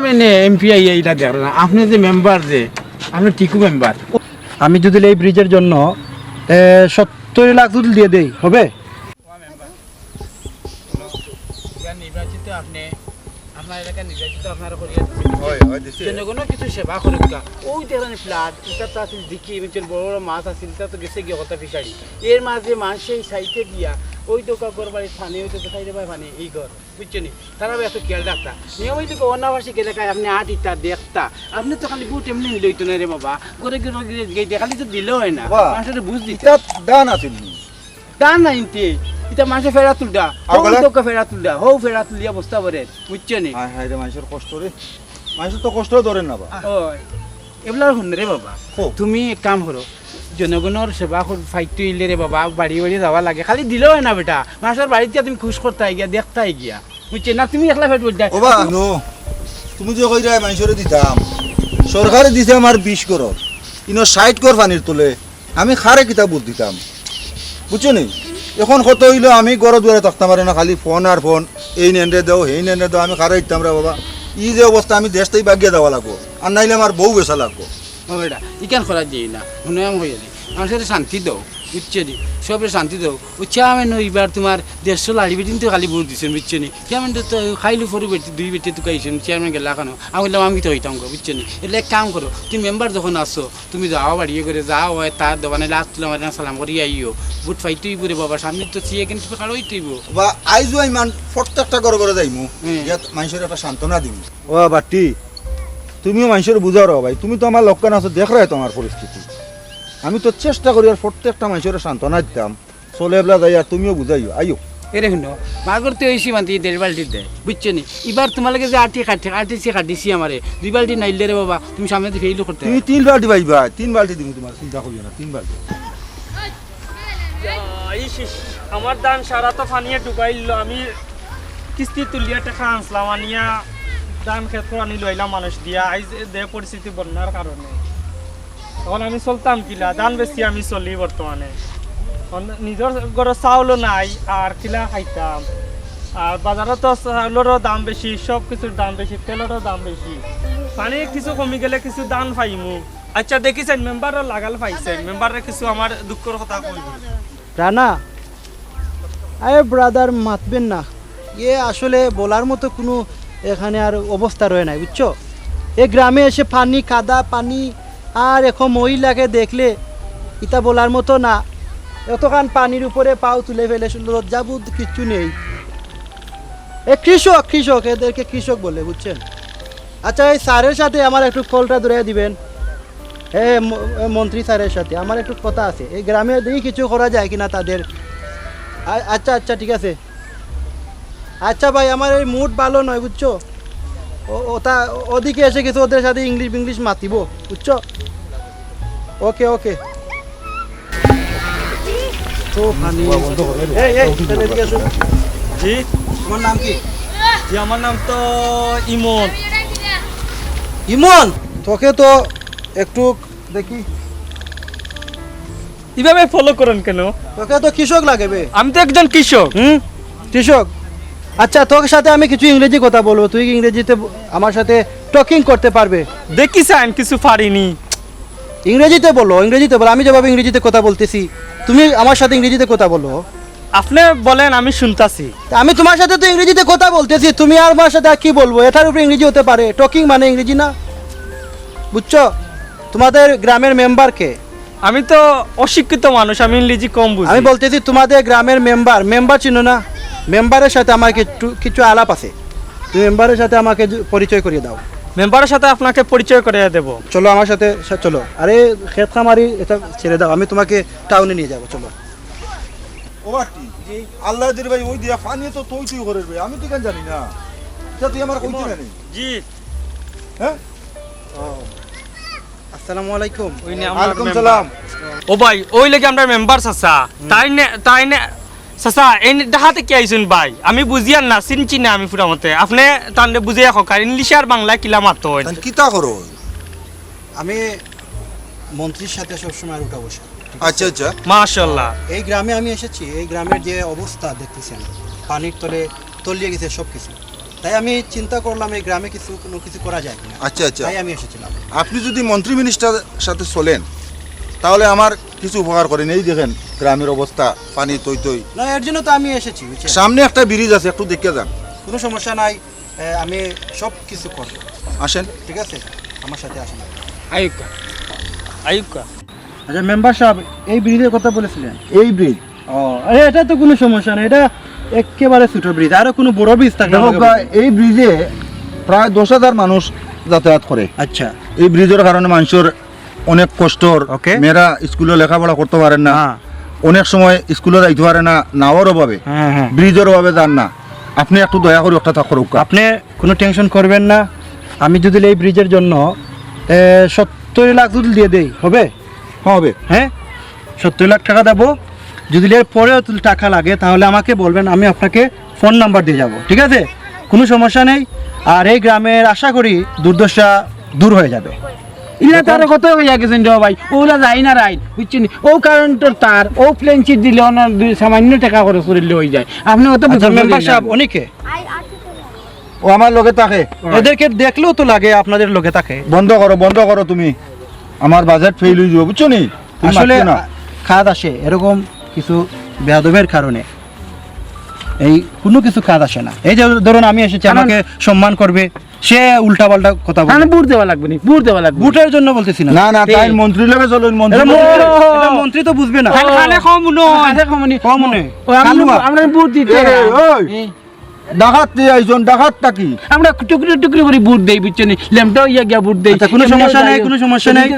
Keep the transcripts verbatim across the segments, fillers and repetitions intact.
মানে এমপি আইয়া এটা দেখরা না, আপনে যে মেম্বার, যে আপনে টিকু মেম্বার। আমি যদি এই ব্রিজের জন্য, এ, সত্তর লাখ যদি দিয়ে দেই, হবে? নির্বাচিত আপনে, আপনার এলাকার নির্বাচিত আপনারা করিয়া দিচ্ছেন। হয়, হয়, দিছে। জনগণর কিছু সেবা করুক্কা। ওই দেখেন ফ্লাড, এটা তো আছিল দেখি, এমনি বড় বড় মাছ আছিল, এটা তো গেছে গিয়া কথা ফিশারি। এর মাঝে মানুষে এই সাইডে দিয়া, ওই দোকা ঘর বাড়ির পানি, ওই তো দেখাই রে ভাই পানি, এই ঘর, বুঝছো নি? তারা একটু খেয়াল রাখতা। নিয়মিত অনাবাসিক এলাকায় আপনে আটিতা দেখতা, আপনে তো খালি ভোট এমনি লইতো না রে বাবা, ঘরে ঘরে ঘরে গিয়ে খালি তো দিলেও হয় না, বাহ। মানুষের বুঝ দিতা। ইটা দান আছিল নি? দান নাই ইনতে, ইটা মানুষের ফেরা তুলটা, হৌ আবার? দোকা ফেরা তুলটা, হৌ ফেরা তুলিয়া বস্তা ভরে, বুঝছো নি? হায় হায় রে, মানুষের কষ্ট রে, মানুষের তো কষ্ট ধরে না বা। ওই, এবলার হুন রে বাবা, হো। তুমি এক কাম করো, জনগণর সেবা কর-, ফাইতে হইলে রে বাবা, বাড়ি বাড়ি যাওয়া লাগে, খালি দিলেও হয় না বেটা, মানুষের বাড়িতে তুমি খুশ করতে গিয়া, দেখতে গিয়া, বুঝছো না? তুমি একলা পেট বলতে ওবা, নো, তুমি যে কইরায় মানুষরে দিতাম, সরকারে দিছে আমার বিশ করোড়, ইনো ষাইট ঘর পানির তলে, আমি কারে কিতা ভোট দিতাম, বুঝছো নি? এখন কত হইলো, আমি ঘর দুয়ারে থাকতাম পারি না, খালি ফোন আর ফোন, এই নেনরে দেও, হেই নেনরে দেও, আমি কারে দিতাম রে বাবা? ই যে অবস্থা, আমি দেশ থাকি বাগিয়া যাওয়া লাগবো, আর নাইলে আমার বউ বেচা লাগবো। ও বেটা, ইখান করা যাই না, হুনো আমি কইয়া দি, মানুষরে শান্তি দেও, বুঝছো নি? সবরে শান্তি দেও। ও চেয়ারম্যান, এবার তোমার দেড়শো লাড়ি বেটিন তো খালি ভোট দিছেন, বুঝছো নি? চেয়ারম্যান তো, তো খাইলু ফরু বেটি, দুই বেটি তো খাইছেন, চেয়ারম্যান গেলা কেন? আমি বললাম, আমি তো হইতাম গো, বুঝছো নি? এলে এক কাম করো, তুমি মেম্বার যখন আছো, তুমি যাও বাড়িয়ে করে, যা হয় তার দোকানে লাস্ট তুলে আমার সালাম করি আইও। ভোট ফাইতে হইব রে বাবা, সামনে তো সিএ কিন্তু কারো হইতে হইব। বা আইজও আমি মান-, প্রত্যেকটা ঘরে ঘরে যাইমু, হুম। গিয়া মানুষরে একটা সান্ত্বনা দিমু। ও বাটি, তুমিও মানুষরে বুঝাও রে ভাই, তুমি তো আমার লক্ষ্য না আছো, দেখরায় তো আমার পরিস্থিতি। আমি তো চেষ্টা করি আর প্রত্যেকটা মানুষরে সান্ত্বনা দিতাম। চলে এবলা যাই আর তুমিও বুঝাইও, আইও। এরে হুনো, মাগর তো এই সীমান্তে দেড় বালতি দেয়, বুঝছো নি? এবার তোমার লগে যে আটি কাটি, আটি সে কাটিছি আমারে, দুই বালতি নাইলে রে বাবা, তুমি সামনে দিয়ে ফেইল করতে তুমি তিন বালতি পাইবা, তিন বালতি দিমু তোমার, চিন্তা করিও না, তিন বালতি। ইয়া, ইস, ইস, আমার ধান সারা তো পানিয়ে ডুবাইল, আমি কিস্তি তুলিয়া টাকা আনছিলাম, আনিয়া ধান খেত আনি লইলাম মানুষ দিয়া, আইজ এ দে পরিস্থিতি বন্যার কারণে। এখন আমি চলতাম কিলা? ধান বেচি আমি চলি বর্তমানে। এখন নিজর ঘরো চাউলও নাই, আর কিলা খাইতাম? আর বাজারো তো চাউলরও দাম বেশি, সব কিছুর দাম বেশি, তেলরও দাম বেশি। পানি কিছু কমি গেলে কিছু ধান পাইমু। আচ্ছা, দেখি চাইন, মেম্বারও লাগাল পাইছে, মেম্বাররে কিছু আমার দুঃখর কথা কই। রানা, আরে ব্রাদার, মাতবেন না। এ আসলে বলার মতো কোনো এখানে আর অবস্থা রয় নাই, বুঝছো? এ গ্রামে এসে পানি, কাদা, পানি, আর এখন মহিলাকে দেখলে ইতা বলার মতো না। এতখান পানির উপরে পাও তুলে ফেলে, লজ্জাবোধ কিচ্ছু নেই। এ কৃষক, কৃষক, এদেরকে কৃষক বলে, বুঝছেন? আচ্ছা, এই স্যারের সাথে আমার একটু কলটা ধরে দিবেন। এ ম-, এ মন্ত্রী স্যারের সাথে আমার একটু কথা আছে, এই গ্রামে দেখি কিছু করা যায় কিনা তাদের। আ-, আচ্ছা, আচ্ছা, ঠিক আছে। আচ্ছা ভাই, আমার এই মুড ভালো নয়, বুঝছো? ও-, ওটা, ওদিকে এসে কিছু ওদের সাথে ইংলিশ বিংলিশ মাতিব, বুঝছো? ওকে, ওকে। তো পানি। এই, এই, তাহলে এদিকে আসো। জি? তোমার নাম কি? জি, আমার নাম তো ইমন। ইমন, তোকে তো একটু দেখি। এভাবে ফলো করেন কেন? তোকে তো কৃষক লাগে বে। আমি তো একজন কৃষক। হুম, কৃষক। আচ্ছা, তোর সাথে আমি কিছু ইংরেজি কথা বলবো, তুই ইংরেজিতে ব-, আমার সাথে টকিং করতে পারবে। দেখি চাইন, কিছু পারিনি। ইংরেজিতে বলো, ইংরেজিতে বলো। আমি যেভাবে ইংরেজিতে কথা বলতেছি, তুমি আমার সাথে ইংরেজিতে কথা বলো। আপনি বলেন, আমি শুনতাছি। আমি তোমার সাথে তো ইংরেজিতে কথা বলতেছি, তুমি আর আমার সাথে আর কি বলবো? এটার উপরে ইংরেজি হতে পারে? টকিং মানে ইংরেজি না, বুঝছো? তোমাদের গ্রামের মেম্বার কে? আমি তো অশিক্ষিত মানুষ, আমি ইংরেজি কম বুঝি। আমি বলতেছি তোমাদের গ্রামের মেম্বার, মেম্বার চিনো না? মেম্বারের সাথে আমার কিছু, কিছু আলাপ আছে। তুমি মেম্বারের সাথে আমাকে জ-, পরিচয় করিয়ে দাও। মেম্বারের সাথে আপনাকে পরিচয় করিয়ে দেব। চলো আমার সাথে, সা-, চলো। আরে খেত খামারি এটা ছেড়ে দাও, আমি তোমাকে টাউনে নিয়ে যাবো, চলো। ও বাটি, আল্লাহ দের ভাই, ওই দিয়া পানি তো তুই তুই করে রে, আমি তো কেন জানি না। তা তুই আমার কইতে না নি? জি। হ্যাঁ? আসসালামু আলাইকুম। ওই নে আমার ওয়ালাইকুম মেম্বার। সালাম। ও ভাই, ওই লাগি আমরা মেম্বার চাচা। তাই নে, তাই নে, চাচা, এই নে, ডাহাতে কি আইছুন ভাই? আমি বুঝিয়ার না, চিনছি না আমি পুরা মতে। আপনি তানরে বুঝিয়া কও, কার ইংলিশ আর বাংলা কিলা মাতইন? তান কিতা করো? আমি মন্ত্রীর সাথে সবসময় উঠা বসা। আচ্ছা, আচ্ছা। মাশাআল্লাহ। এই গ্রামে আমি এসেছি, এই গ্রামের যে অবস্থা দেখতেছেন, পানির তলে তলিয়ে গেছে সব কিছু। তাই আমি চিন্তা করলাম এই গ্রামে কিছু, কোনো কিছু করা যায় কিনা। আচ্ছা, আচ্ছা। তাই আমি এসেছিলাম। আপনি যদি মন্ত্রী মিনিস্টার সাথে চলেন, তাহলে আমার কিছু উপকার করেন। এই দেখেন গ্রামের অবস্থা, পানি তৈ তৈ। না, এর জন্য তো আমি এসেছি, বুঝছেন? সামনে একটা ব্রিজ আছে, একটু দেখে যান। কোনো সমস্যা নাই, এ, আমি সব কিছু করব। আসেন। ঠিক আছে, আমার সাথে আসেন। আইউক্কা, আইউক্কা। আচ্ছা মেম্বার সাহেব, এই ব্রিজের কথা বলেছিলেন? এই ব্রিজ। ও, আরে, এটা তো কোনো সমস্যা নেই, এটা একেবারে ছোট ব্রিজ, আরো কোনো বড় ব্রিজ থাকলে দেখো আমাকে বলুন। এই ব্রিজে প্রায় দশ হাজার মানুষ যাতায়াত করে। আচ্ছা। এই ব্রিজের কারণে মানুষের অনেক কষ্টর। ওকে। মেয়েরা স্কুলে লেখাপড়া করতে পারেন না। হ্যাঁ। অনেক সময় স্কুলে যাইতে পারে না, নাওর অভাবে, হ্যাঁ, হ্যাঁ। ব্রিজের অভাবে যান না। আপনি একটু দয়া করে একটা তা করুক। আপনি কোনো টেনশন করবেন না, আমি যদি এই ব্রিজের জন্য, এ, সত্তর লাখ যদি দিয়ে দেই, হবে? হ্যাঁ, হবে। হ্যাঁ, সত্তর লাখ টাকা দেবো। যদি এর পরেও যদি টাকা লাগে, তাহলে আমাকে বলবেন, আমি আপনাকে ফোন নাম্বার দিয়ে যাব, ঠিক আছে? কোনো সমস্যা নেই। আর এই গ্রামের আশা করি দুর্দশা দূর হয়ে যাবে। ইলা তার কত হইয়া গেছেন রে ভাই, ওরা যাই না রাইন, বুঝছেন? ও কারেন্টর তার, ও প্লেন চিট দিলে ওনার দুই সামান্য টাকা খরচ করিলে হয়ে যায়। আপনি অত আচ্ছা, বিপদ মেম্বার সাহেব, অনেকে ও আমার লগে থাকে। এদেরকে দেখলেও তো লাগে আপনাদের লগে থাকে। বন্ধ করো, বন্ধ করো তুমি। আমার বাজেট ফেল হয়ে যাবো, বুঝছো নি? তুমি আসলে মাতিও না। কাজ আসে এরকম কিছু বেয়াদবের কারণে, এই কোনো কিছু কাজ আসে না। এই যে ধরুন, আমি এসেছি, কারণ আমাকে সম্মান করবে, সে উল্টাপাল্টা কথা বলে। কারণ ভোট দেওয়া লাগবে নি, ভোট দেওয়া লাগবে। ভোটের জন্য বলতেছি না। না, না, তাই এই মন্ত্রীর লগে চলুন, মন্ত্রী। এটা মন্ত্রী, ও। এটা মন্ত্রী তো বুঝবে না। খালি, খালি কম হুনো। খালি কম হুনি। কম হুনে। ও, আমরা, কালুয়া। আমরা ভোট দিতে এ, ওই। এই। ডাকাত দিয়ে আইজন, ডাকাত থাকি। আমরা টুকরি টুকরি করে ভোট দেই, বুঝছো নি? লেমটা হইয়া গিয়া ভোট দেই। আচ্ছা, কোনো সমস্যা নাই, কোনো সমস্যা নাই।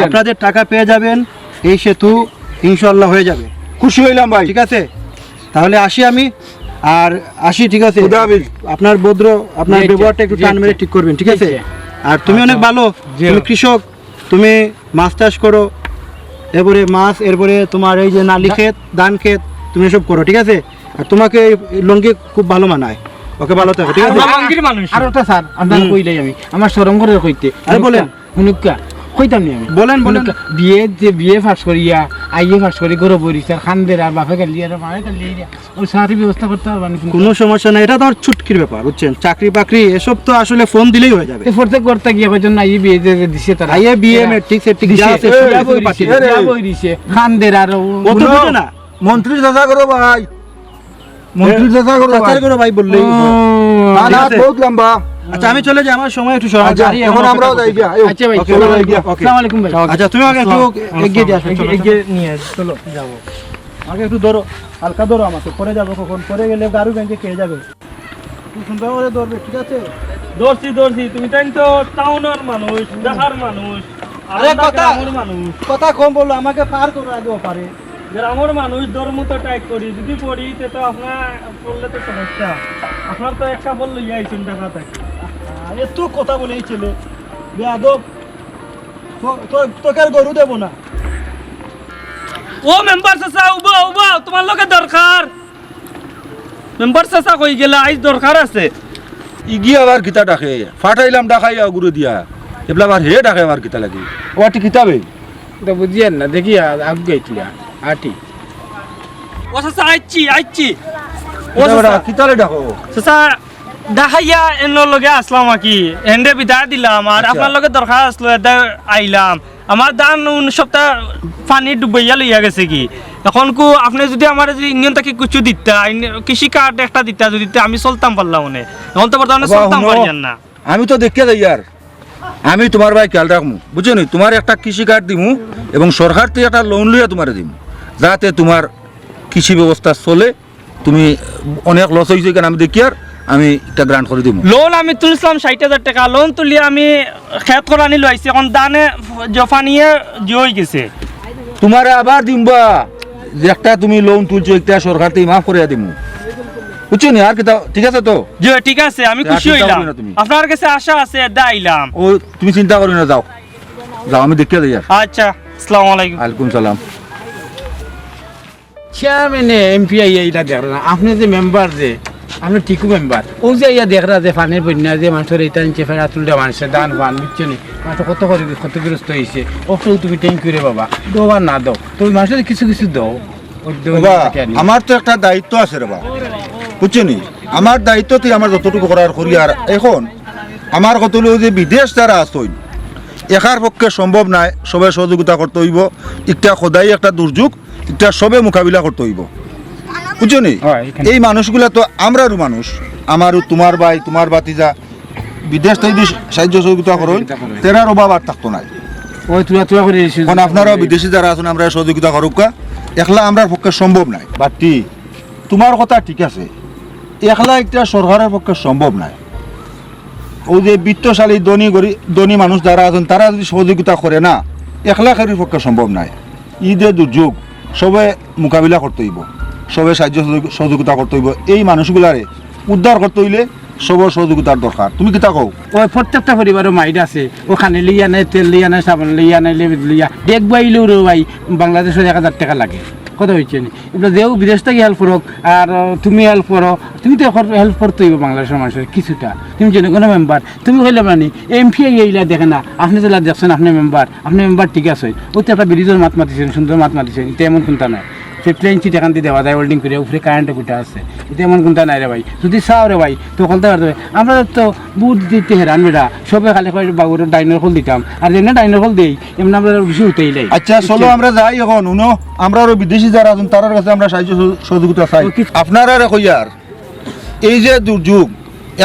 আপনাদের টাকা পেয়ে যাবেন, এই সেতু ইনশাআল্লাহ হয়ে যাবে। খুশি হইলাম ভাই। ঠিক আছে, তাহলে আসি আমি, আর আসি, ঠিক আছে? খুদা হাফিজ। আপনার ভদ্র, আপনার জি, জি, ব্যবহারটা একটু জি, টান মেরে জি। ঠিক করবেন, ঠিক আছে? জি, জি। আর তুমি আচ্ছা। অনেক ভালো, জি। তুমি কৃষক, তুমি মাছ চাষ করো, এরপরে মাছ, এরপরে তোমার এই যে নালি ক্ষেত, ধান ক্ষেত, তুমি সব করো, ঠিক আছে? আর তোমাকে এই লুঙ্গি খুব ভালো মানায়। ওকে, ভালো থাকো, ঠিক আছে? আমরা লুঙ্গির মানুষ। আর ওটা স্যার, আপনার হুম। কইলাই আমি, আমার শরম করে কইতে। আরে বলেন। হুনুক্কা, কইতাম নি আমি। বলেন, বলেন। হুনুক্কা, বিএ যে বিএ পাস করিয়া, আইএ পাস করি, গরো বই রইছে, আর খান্দের আর বাপে গালি আর মায়ে গালি আর ওই চাকরি ব্যবস্থা করতে পারবা না কিন্তু। কোনো সমস্যা নাই, এটা তো আর ছুটকির ব্যাপার, বুঝছেন? চাকরি বাকরি এসব তো আসলে ফোন দিলেই হয়ে যাবে। এ প্রত্যেক ঘরতে গিয়া কয়জন আইএ বিএ যে, যে দিছে তারা। আইএ বিএ এরা মেট্রিক সেট্রিক যা দিছে, আছে, সব বিয়া কিছু বই পাঠিয়ে দিছে, দেবে। বিয়া বই দিছে, খান্দের আর ও অত বুঝো না। মন্ত্রীর চাচা করো ভাই। মন্ত্রীর চাচা করো ভাই। চাচার করো ভাই বললেই ও। না, না, ঠিক আছে। বহুত লম্বা। আচ্ছা, আমি চলে যাই, আমার সময় একটু শর্ট। আচ্ছা, গাড়ি এখন এখনো আমরাও অপেক্ষা যাই করছে। গিয়া। এই, আচ্ছা ভাই, ওকে, চলো। ওরা যাই গিয়া। ওকে। আসসালামু আলাইকুম ভাই। আচ্ছা, তুমি আগে একটু আসসালাম। এগিয়ে দিয়ে আসো, এগিয়ে, চলো, চলো। এগিয়ে নিয়ে আসো, চলো, যাবো। আগে একটু ধরো, হালকা ধরো আমাকে, পরে যাবো কখন, পরে গেলে গারু ব্যাংকে খেয়ে যাবে। তুই সুন্দর করে ধরবে, ঠিক আছে? ধরছি, ধরছি। তুমি তাই তো টাউনের মানুষ, ঢাকার মানুষ, আর আরে আমরা কথা, গ্রামের মানুষ। কথা কম বলো, আমাকে পার করো আগে ওপারে। গ্রামের মানুষ, ধর্ম তো ত্যাগ করি, যদি পড়ি, তে তো আপনার পড়লে তো সমস্যা। আপনার তো একটা বল লইয়া আইছেন ঢাকা থেকে। আরে, এত কথা বলে এই ছেলে, বেয়াদব। তো, তো, তোকে আর গরু দেবো না। ও মেম্বার চাচা, উবা, উবা, তোমার লগে দরকার। মেম্বার চাচা কই গেলা? আইজ দরকার আছে। ইগি আবার কিতা ডাকে? ফাটাইলাম ডাকাইয়া গুরু দিয়া। এবলা আবার হে ডাকে আবার কিতা লাগি? ও আটি কিতা বে? তো বুঝিয়ার না, দেখি আ-, আগ গাইতলা, আটি। ও চাচা, আইচ্ছি, আইচ্ছি। ও কিতা চাচা। বেটা, কিতারে ডাকো? চাচা, ডাকাইয়া এনর লগে আসলাম আর কি। এনরে বিদায় দিলাম, আর আচ্ছা। আপনার লগে দরকার আসলো, এটা আইলাম। আমার ধান উন সবটা পানি ডুবাইয়া লইয়া গেছে কি। এখন কু আপনি যদি আমার যদি ইউনিয়ন থাকি কিছু দিতা, ইউনি-, কৃষি কার্ড একটা দিতা যদি, তে আমি চলতাম পারলাম অনে। এখন তো বর্তমানে বাবা, চলতাম হুনো, পারি আর না। আমি তো দেখিয়া যাই আর। আমি তোমার ভাই খেয়াল রাখমু, বুঝছো নি? তোমার একটা কৃষি কার্ড দিমু এবং সরকার থেকে একটা লোন লইয়া তোমারে দিমু, যাতে তোমার কৃষি ব্যবস্থা চলে। তুমি অনেক লস হইছে, এখানে আমি দেখি আর আমি এটা গ্রান্ট করে দিমু। লোন আমি তুলছিলাম ষাট হাজার টাকা, লোন তুলি আমি খেত করানি লইছি, এখন ধানে জফানিয়ে জিও হয়ে গেছে। তোমারে আবার দিমবা, যে একটা তুমি লোন তুলছো, একটা সরকার থেকে মাফ করে দিমু, বুঝছো নি? আর কিতা, ঠিক আছে তো? জি, ঠিক আছে, আমি আর খুশি চিন্তা হইলাম। করো না তুমি। আপনার কাছে আশা আছে, এদা আইলাম। ও, তুমি চিন্তা করো না, যাও, যাও, আমি দেখিয়া যাই আর। আচ্ছা, আসসালামু আলাইকুম। ওয়ালাইকুম সালাম। চেয়ারম্যানে এমপি আইয়া ইটা দেখরা না, আপনি যে মেম্বার যে, আপনি ঠিকউ মেম্বার। ও যে ইয়া দেখরা যে পানির বন্যা যে মানুষের এটা নিচে ফেরা তুলতে মানুষের ধান পান, বুঝছো নি? মানুষ কত করে ক্ষতিগ্রস্ত হয়েছে। ওকেও তুমি thank you রে বাবা। দেও আর না দেও। তুমি মানুষের কিছু কিছু দেও। ওই দেও বাবা, না কেন? আমার তো একটা দায়িত্ব আছে রে বাবা। বুঝছো নি? আমার দায়িত্ব তুই আমার যতটুকু করার করি। আর এখন আমার কত হলো যে বিদেশ যারা আছইন, একার পক্ষে সম্ভব নায়, সবে সহযোগিতা করতে হইব। একটা খোদাই একটা দুর্যোগ, এটা সবে মোকাবিলা করতে হইব। বুঝছো নি? হয়, এখানে। এই মানুষগুলা তো আমরারও মানুষ, আমারও, তোমার ভাই, তোমার ভাতিজা, বিদেশ থেকে যদি সাহায্য সহযোগিতা করইন, সহযোগিতা করইন। তেরার অভাব আর থাকতো নাই। ওই তুলা তুলা করে এসে এখন আপনারাও বিদেশি যারা আছইন, আমরা সহযোগিতা করুক্কা, একলা আমরার পক্ষে সম্ভব নাই। বাটি, তোমার কথা ঠিক আছে, একলা একটা সরকারের পক্ষে সম্ভব নাই। ওই যে বিত্তশালী ধনী গরিব, ধনী মানুষ যারা আছইন, তারা যদি সহযোগিতা করে না, একলা কেউর পক্ষে সম্ভব নাই। ই যে দুর্যোগ, সবে মোকাবিলা করতে হইব, সবে সাহায্য সহযোগ-, সহযোগিতা করতে হইব। এই মানুষগুলারে উদ্ধার করতে হইলে সবর সহযোগিতার দরকার। তুমি কিতা কও? ওই প্রত্যেকটা পরিবারও মাইর আছে, ওখানে লইয়া নেয়, তেল লইয়া নেয়, সাবান লইয়া নেয়, লেবিদ লইয়া, দেখবাইলেও রে ভাই, বাংলাদেশের এক হাজার টাকা লাগে। কথা হচ্ছে নি? এবার যেও বিদেশ থেকে হেল্প করো, আর আহ, তুমি হেল্প করো, তুমি তো এখন হেল্প করতে হইব বাংলাদেশের মানুষের কিছুটা। তুমি জনগণ মেম্বার, তুমি কইলে মানে এমপি এইলা দেখে না, আপনি যেলা দেখছেন, আপনি মেম্বার, আপনি মেম্বার ঠিক আছে, ওই তো একটা ব্রিজের মাত মাতিছেন, সুন্দর মাত মাতিছেন, এটা এমন কোনটা নয়। সে প্লেন চিট এখান দিয়ে দেওয়া যায়, ওয়েল্ডিং করে উপরে কারেন্ট কুটা আছে, এটা এমন কোনটা নাই রে ভাই। যদি চাও রে ভাই, তো খুলতে পারতে। আমরা তো বুট দিতে হেরান বেটা, সবে খালি কয় বাবুর ডাইনোর খোল দিতাম, আর যেমনি ডাইনোর খোল দেই, এমনি আমরা বেশি উঠেই লাই। আচ্ছা, চলো আমরা যাই এখন। হুনো, আমরা আরো বিদেশি যারা আছইন, তারার কাছে আমরা সাহায্য সহ-, সহযোগিতা চাই। ওকে। আপনারা রে কইয়ার, এই যে দুর্যোগ,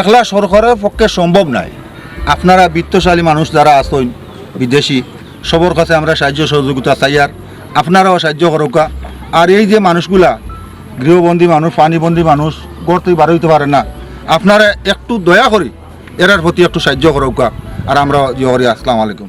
একলা সরকারের পক্ষে সম্ভব নাই। আপনারা বিত্তশালী মানুষ যারা আছইন বিদেশি, সবর কাছে আমরা সাহায্য সহযোগিতা চাইয়ার, আপনারাও সাহায্য করুক্কা। আর এই যে মানুষগুলা গৃহবন্দী মানুষ, পানিবন্দী মানুষ, ঘর থেকে বার হইতে পারে না, আপনারা একটু দয়া করি এরার প্রতি একটু সাহায্য করুক্কা। আর আমরা ইয়ে করি, আসসালামু আলাইকুম।